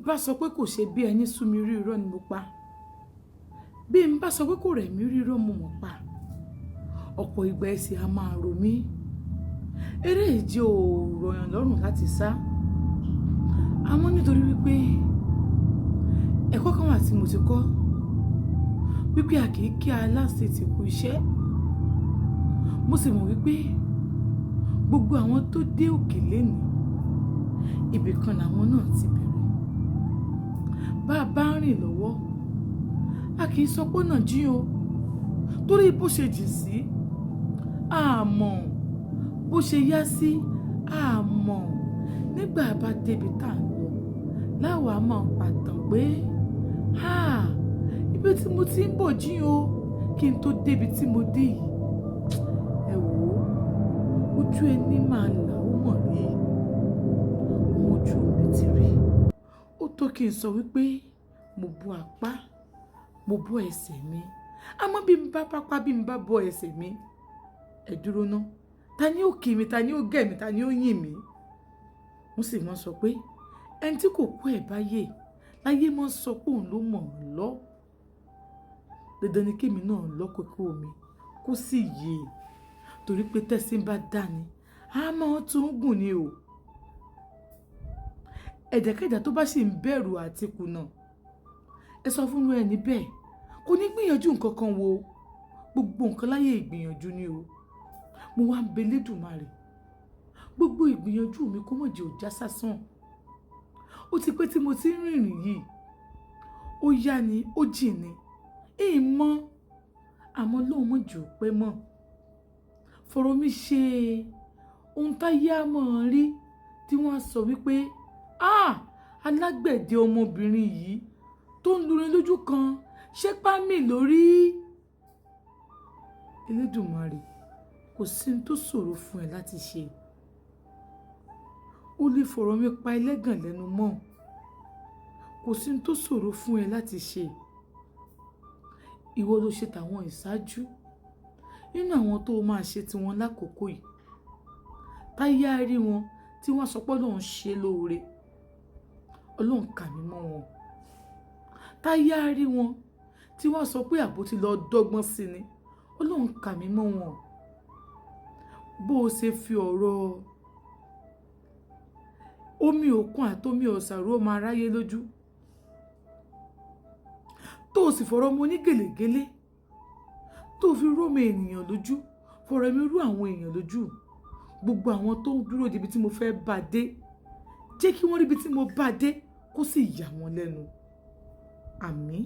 Bá sọ pé kò ṣe bí ẹni sú mi rí, irọ́ ni mo pa. Bí n bá sọ pé kò rẹ̀ mí rí, irọ́ mo mọ̀ pa. Ọ̀pọ̀ ìgbà ẹsẹ̀ a máa ro mí. Eré ìje ò rọ̀yàn lọ́rùn láti sá. Àmọ́ nítorí wípé ẹ̀kọ́ kan wà tí mo ti kọ́ wípé a kì í kí aláṣetì kú iṣẹ́. Mo sì mọ̀ wípé gbogbo àwọn tó dé òkè lénìí, ibì kan làwọn náà ti bẹ̀rẹ̀. Bá a bá ń rìn lọ́wọ́, a kì í sọ pé ọ̀nà jín o, torí bó ṣe jìn sí, a mọ̀ bó ṣe yá sí, a mọ̀. Nígbà bá débi tá à ń lọ, láwa máa pàtàn pé, "Háà, ibi tí mo ti ń bọ̀ jín o, kí n tó débi tí mo dé yìí." Ẹ wò ó, ojú ẹni máa là ó mọ̀ rí. Ohun ojú mi ti rí. Ó tó kí n sọ wípé mo bọ́ apá, mo bọ́ ẹsẹ̀ mi. Àmọ́ bí n bá pápá, bí n bá bọ́ ẹsẹ̀ mi, ẹ dúró ná. Ta ni ó kí mi? Ta ni ó gẹ̀ mí? Ta ni ó yìn mí? Wọ́n sì máa ń sọ pé ẹni tí kò kú ẹ̀ bá yè, láyé máa ń sọ pé òun ló mọ̀ ọ́n lọ. Dandan ni kí èmi náà lọ́ kókó mi kó sì yè. Torí pé tẹ́ṣin bá dá ni, a máa tún gùn ni o. Ẹ̀dàkẹ́dà tó bá sì ń bẹ̀rù àti kùnà, ẹ sọ fún ẹni bẹ́ẹ̀, kò ní gbìyànjú nǹkan kan wo. Gbogbo nǹkan láyé ìgbìyànjú ni o. Mo wá ń bẹ Elédùmarè. Gbogbo ìgbìyànjú mi kó má jẹ́ ó já sásán. Ó ti pẹ́ tí mo ti ń rìnrìn yìí. Ó yá ni, ó jìn ni. Ìn mọ̀, àmọ́ Ọlọ́run má jẹ́ ó pẹ́ mọ́. Fọ̀rọ̀ mi ṣe ohun táyé á mọ̀ rí tí wọ́n á sọ wípé, "Ah! Alágbẹ̀dẹ ọmọbìnrin yìí tó ń lurin lójú kan, ṣé pámì lórí?" Elédùmarè, kò sí ohun tó ṣòro fún ẹ láti ṣe. Ó lè fọ̀rọ̀ mi pa ẹlẹ́gàn lẹ́nu mọ́. Kò sí ohun tó ṣòro fún ẹ láti ṣe. Ìwọ ló ṣe tàwọn ìṣáájú nínú àwọn tó máa ṣe tiwọn lákòókò yìí. Táyé á rí wọn tí wọ́n sọ pé Ọlọ́run ṣe lóore. Ọlọ́run kà mí mọ́ wọn. Táyé á rí wọn tí wọ́n sọ pé àbó ti lọ dọ́gbọ́n sí ni. Ọlọ́run kà mí mọ́ wọn. Bó o ṣe fi ọ̀rọ̀ omi òkun àti omi ọ̀sà rú ọmọ aráyé lójú, tó o sì fọ̀rọ̀ ọmọ onígèlègélé, tó o fi rú ọmọ ènìyàn lójú, fọ̀rọ̀ mi rú àwọn èèyàn lójú. Gbogbo àwọn tó ń dúró de ibi tí mo fẹ́ bá dé, jẹ́ kí wọ́n rí ibi tí mo bá dé kó sì yà wọ́n lẹ́nu. Àmín.